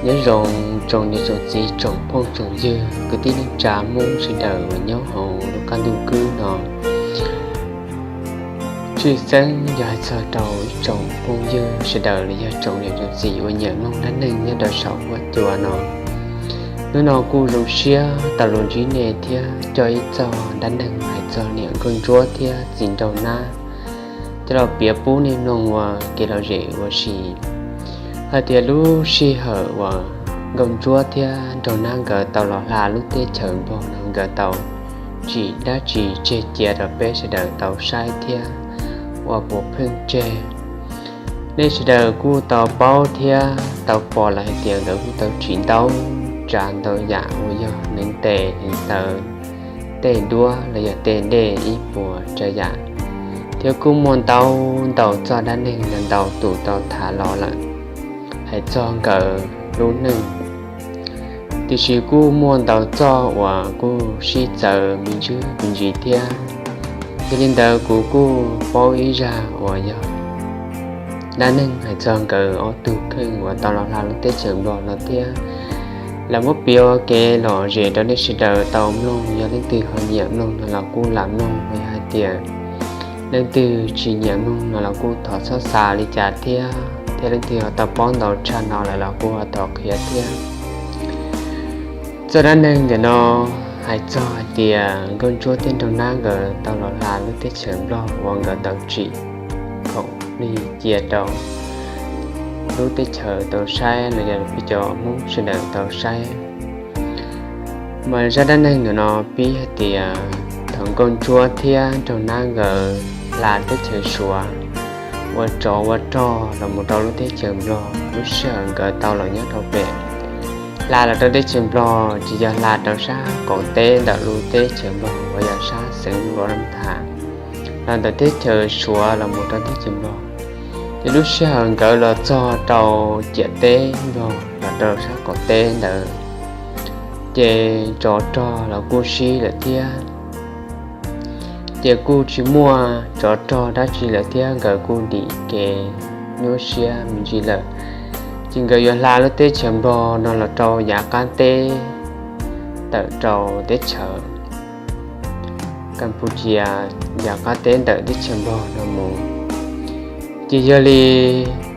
Nyob zoo tsoom niam tsoom txiv tsoom phooj tsoom ywg kwv tij neej tsa Hmoob sawv daws uas nyob hauv lub qab ntuj khwb no. Tshwj xeeb yog hais txog rau ib tsoom phooj ywg sawv daws los yog tsoom niam tsoom txiv uas nyiam mloog dab neeg nyob rau saum huab cua no. Hnub no kuj zoo siab tau los ntsib nej thiab coj ib txoj dab neeg hais txog niam Nkauj Ntsuab thiab txiv Nraug Nab coj los piav pub nej mloog ua kev lom zem ua si. Hais tias lub sij hawm uas Nkauj Ntsuab thiab Nraug Nab nkawd tau los hla lub teb chaws Nplog no nkawd tau tsim dab tsi tseg cia rau peb sawv daws tau saib thiab ua puas pheej tseg. Nej sawv daws kuj tau paub thiab tau pom lawm hais tias nkawd kuj tau tsim ntau tsav ntau yam uas yog neev tes neev taw, tej duab los yog tej dej ib puas tsav yam, thiab kuj muaj ntau ntau txoj dab neeg ntau tus tau tham los lawm hais txog nkawd lub neej. Tiam sis kuj muaj ntau txoj uas kuj sib txawv me ntsis me ntsis thiab. Yog li ntawd kuv kuj paub ib zaj uas yog dab neeg hais txog nkawd ob tug kheej uas tau los hla lub teb chaws Nplog no thiab. Lawv muab piav ua kev lom zem rau nej sawv daws tau mloog, yog leej twg ho nyiam mloog no los kuj lam mloog, yog hais tias leej twg tsis nyiam mloog no los kuj thov txhob xav li cas thiab, thiab leej twg ho tau paub ntau tshaj no lawm los kuj ho thov qhia thiab. Txoj dab neeg ntawm no hais txog hais tias Nkauj Ntsuab thiab Nraug Nab nkawd tau los hla lub teb chaws Nplog uas nkawd tau tsim khoom lig cia rau lub teb chaws tau saib los yog peb cov Hmoob sawv daws tau saib. Mas zaj dab neeg ntawm no pib hais tias thaum Nkauj Ntsuab thiab Nraug Nab nkawd hla teb chaws Suav ua tsov ua rog los mus rau lub teb chaws Nplog, lub sij hawm nkawd tau los nyob rau pem, hla los rau teb chaws Nplog tsis yog hla rau sab qaum teb ntawm lub teb chaws Nplog uas yog sab xeev Luam Nab Thas, los ntawm teb chaws Suav los mus rau teb chaws Nplog. Ces lub sij hawm nkawd los txog rau ciam teb Nplog los rau sab qaum teb ntawd, ces tsov rog los kuj sib lawm thiab. Ces kuj tsis muaj tsov rog dab tsi lawm thiab nkawd kuj dim kev nyuaj siab me ntsis lawm. Ces nkawd yuav hla lub teb chaws Nplog no los rau yav qab teb, tawm rau teb chaws Kapucia, yav qab teb ntawm teb chaws Nplog no mus. Ces yog li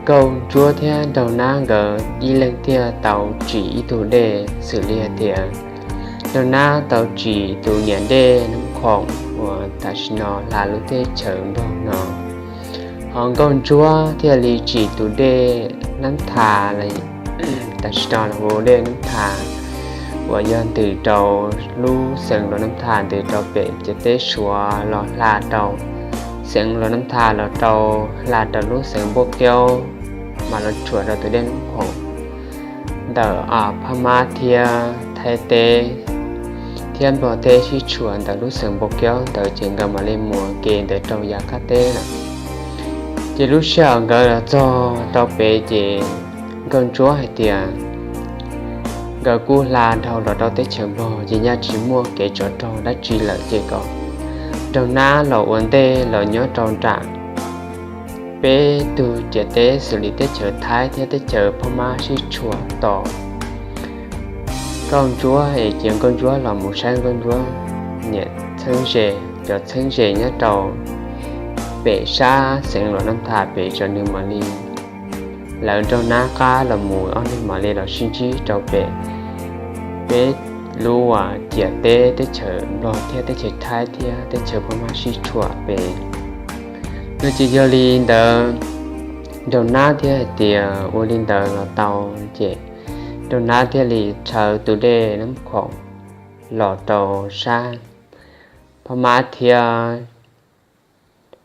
Nkauj Ntsuab thiab Nraug Nab nkawd ib leeg thiaj tau tsim ib tug dej, xws li hais tias Nraug Nab tau tsim tus niam dej Nab Khoom uas tam sim no hla lub teb chaws Nplog no, ho Nkauj Ntsuab thiaj li tsim tus dej Nab Thas, tam sim no los hu dej Nab Thas, uas yog ntws rau lub xeev Luam Nab Thas ntws rau pem ciam teb Suav los hla rau xeev Luam Nab Thas los rau, hla rau lub xeev Npuj Kaub, mas los tshuam rau tus dej Nab Khoom ntawm Phab Mab thiab Thaib teb thiab Nplog teb sib tshuam ntawm lub xeev Npuj Kaub ntawd ces nkawd mam li mus ua ke ntawd rau yav qab teb lawm. Ces lub sij hawm nkawd los txog rau pem ces Nkauj Ntsuab hais tias nkawd kuj hla dhau los rau teb chaws Nplog ces nyaj tsis muaj kev tsov rog dab tsi lawm ces kom Nraug Nab los ua ntej los nyob rau nram peb tug ciam teb xws li teb chaws Thaib thiab teb chaws Phab Mab sib tshuam tos Nkauj Ntsuab es cia Nkauj Ntsuab los mus saib Nkauj Ntsuab niam txheeb ze, cov txheeb ze nyob rau pem sab xeev Luam Nab Thas pem, ces nws mam li, lawv Nraug Nab qab los mus ob neeg mam li los sib ntsib rau pem peb lub uas ciam teb teb chaws Nplog thiab teb chaws Thaib thiab teb chaws Phab Mab sib tshuam pem no. Ces yog li ntawd Nraug Nab thiaj hais tias ua li ntawd los tau. Ces Nraug Nab thiaj li rhawv tus dej Nab Khoom los rau sab Phab Mab thiab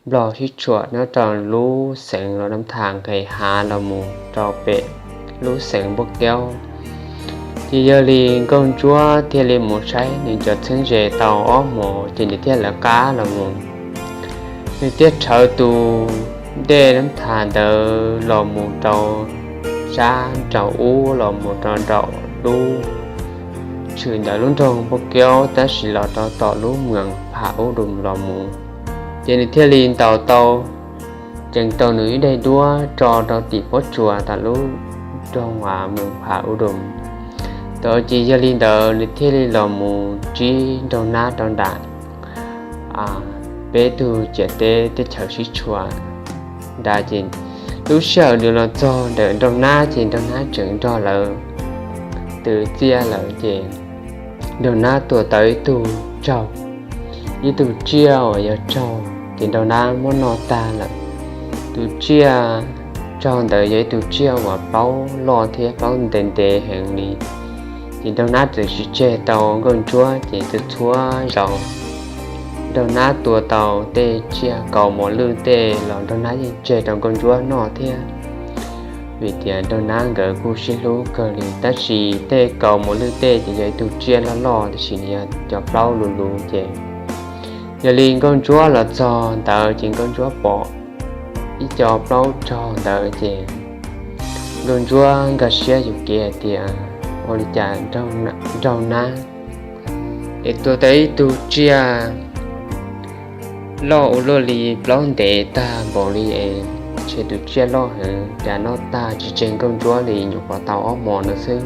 Nplog sib tshuam nyob rau lub xeev Luam Nab Thas nqes hav los mus rau pem lub xeev Npuj Kaub. Ces yog li Nkauj Ntsuab thiaj li mus saib nws cov txheeb ze tau ob hmos ces nws thiaj lawv qab los mus. Nws thiaj rhawv tus dej Nab Thas ntawd los mus rau sab nraum ub los mus rau nraum lub tshwm ntawm lub nroog Npuj Kaub tab sis los rau tom lub moos Pham Ub Dum los mus. Ces nws thiaj li ntaus tau, ceev tau nws ib daim duab tso rau tim pob tsuas tom lub nroog uas mus ha u dum. Tau ces yog li ntawd nws thiaj li los mus ntsib nraug nab rau nram peb tug ciam teb teb chaws sib tshuam ntawd ces lub sij hawm nws los txog ntawm nraug nab ces nraug nab tseem nrog lawv twv txiaj lawm ces nraug nab tua tau ib tug tsaug, ib tug tsiaj uas yog tsaug ces nraug nab muab noj tag lawm. Tus tsiaj tsaug ntawd yog ib tug tsiaj uas plaub loj thiab plaub ntev ntev heev li. Ces nraug nab txawm tsis tseg tau nkauj ntsuab ces txhua txhua zaus nraug nab tua tau tej tsiaj kaus mos lwj tej los nraug nab yeej tseg rau nkauj ntsuab noj thiab. Vim tias nraug nab nkawd kuj sib hlub kawg li, tab sis tej kaus mos lwj tej ces yog ib tug tsiaj loj loj tab sis nws yog cov plaub luv luv ces yog li nkauj ntsuab los txog ntawd ces nkauj ntsuab pom ib co plaub tsaug ntawd ces nkauj ntsuab nkag siab yuam kev hais tias ua li cas nraug nab es tua tau ib tug tsiaj loj ua luaj li plaub ntev tag npaum li es ntshe tus tsiaj loj heev cas noj tag tsis tseg nkauj ntsuab li nyuam qhuav tau ob hmos no xwb.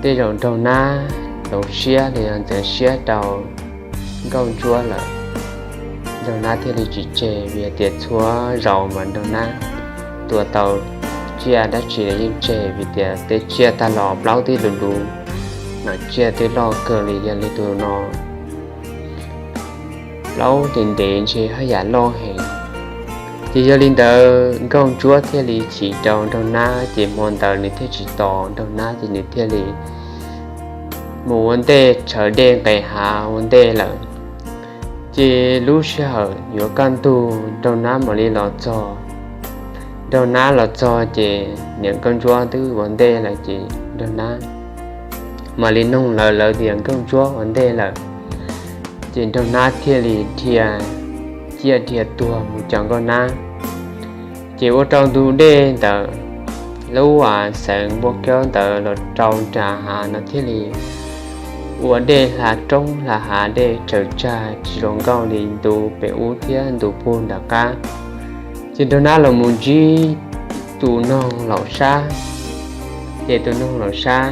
Tej zaum nraug nab laus siab los yog ntxeev siab rau nkauj ntsuab lawm, nraug nab thiaj li tsis tseg vim tias txhua zaus mas nraug nab tua tau tsiaj dab tsi los yeej tseg vim tias tej tsiaj tag los plaub twb luv luv, mas tsiaj twb loj kawg li yog li tus no plaub ntev ntev ntshe haj yam loj heev. Ces yog li ntawd nkauj ntsuab thiaj li chim rau nraug nab ces hmo ntawd nws thiaj tsis tos nraug nab ces nws thiaj li mus ua ntej rhawv dej nqes hav ua ntej lawm. Ces lub sij hawm yuav kaj ntug nraug nab mam li los txog. Nraug nab los txog ces niam nkauj ntsuab twb ua ntej lawm ces nraug nab mam li noog lawv, lawv tias nkauj ntsuab ua ntej lawm. Ces nraug nab thiaj li dhia ciaj dhia tuag mus cov nkauj nab. Ces ua rau ntu dej ntawd lub a xeev npua kaub ntawd los rau nram hav no thiaj li ua dej hla roob hla hav, dej tsaws tsag tsis zoo nkauj li ntu pem ub thiab ntu puag nram qab. Ces nraug nab los mus ntsib tus noog laum sab. Ces tus noog laum sab,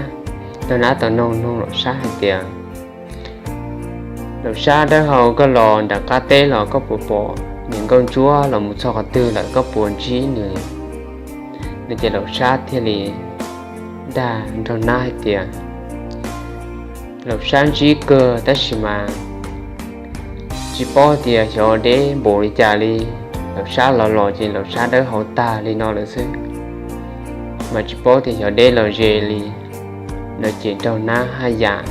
nraug nab tau noog noog laum sab hais tias, laum sab dawb hau, koj los nram qab teb los koj puas pom niam nkauj ntsuab los mus txog qhov twg lawm, koj puas ntsib nws? No ces laum sab thiaj li dag nraug nab hais tias, laum sab ntsib kawg tab sis mas tsis paub tias xyov deb npaum li cas li. Laum sab los los ces laum sab dawb hau tag li no lawm xwb, mas tsis paub tias xyov deb los ze li. No ces nraug nab haj yam,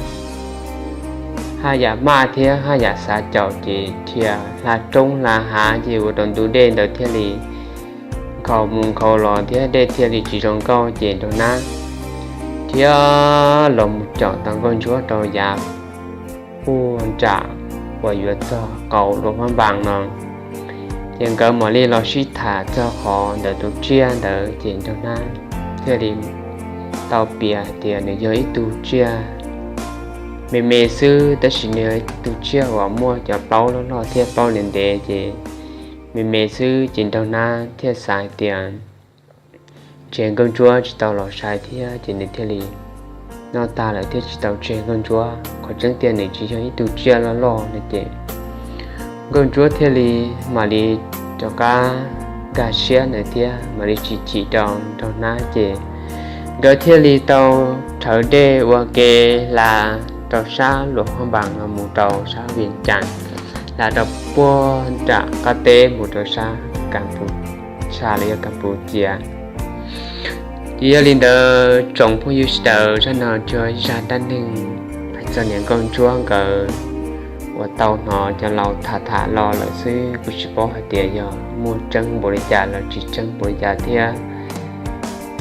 haj yam maj thiab haj yam xav caum ces dhia hla roob hla hav ces ua rau ntu dej ntawd thiaj li nkhaus mus nkhaus los thiab dej thiaj li tsis zoo nkauj ces nraug nab thiaj los mus caum tau nkauj ntsuab rau yav puag nram uas yuav txog qauv luas phab npas no. Ces nkawd mam li los sib tham txog qhov ntawm tus tsiaj ntawd ces nraug nab thiaj li tau piav hais tias nws yog ib tug tsiaj me me xwb tab sis nws yog ib tug tsiaj uas muaj cov plaub loj loj thiab plaub ntev ntev ces me me xwb ces nraug nab thiaj xav hais tias ntshe nkauj ntsuab tsis tau los sai thiab ces nws thiaj li noj tag lawm thiab tsis tau tseg nkauj ntsuab. Qhov tseeb tiag nws tsis yog ib tug tsiaj loj loj no ces nkauj ntsuab thiaj li mam li rov qab nkag siab ntawd thiab mam li tsis chim rau nraug nab ces nkawd thiaj li tau rhawv dej ua ke hla rau sab luas phab npas no mus rau sab Vias Cas, hla rau puag nram qab teb mus rau sab Kas Pus, sab los yog Kas Pus Cias. Ces yog li ntawd tsoom phooj ywg sawv daws, zaj no yog zaj dab neeg hais txog niam nkauj ntsuab nkawd uas tau hnov cov laus tham tham los lawm xwb, kuj tsis paub hais tias yog muaj tseeb npaum li cas los tsis tseeb npaum li cas thiab.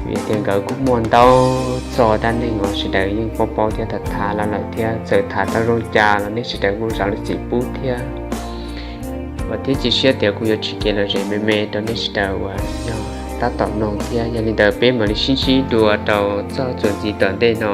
Vim tias nkawd kuj muaj ntau txoj dab neeg uas sawv daws yeej paub paub thiab tham tham los lawm thiab, txawm tham tau zoo cas los nej sawv daws kuj zam lub txim pub thiab. Uas thiab cia siab tias kuv yuav tsim kev lom zem me me rau nej sawv daws uas yog tab tom mloog thiab. Yog li ntawd peb mam li sib ntsib dua rau txoj txuas ntxiv tom ntej no.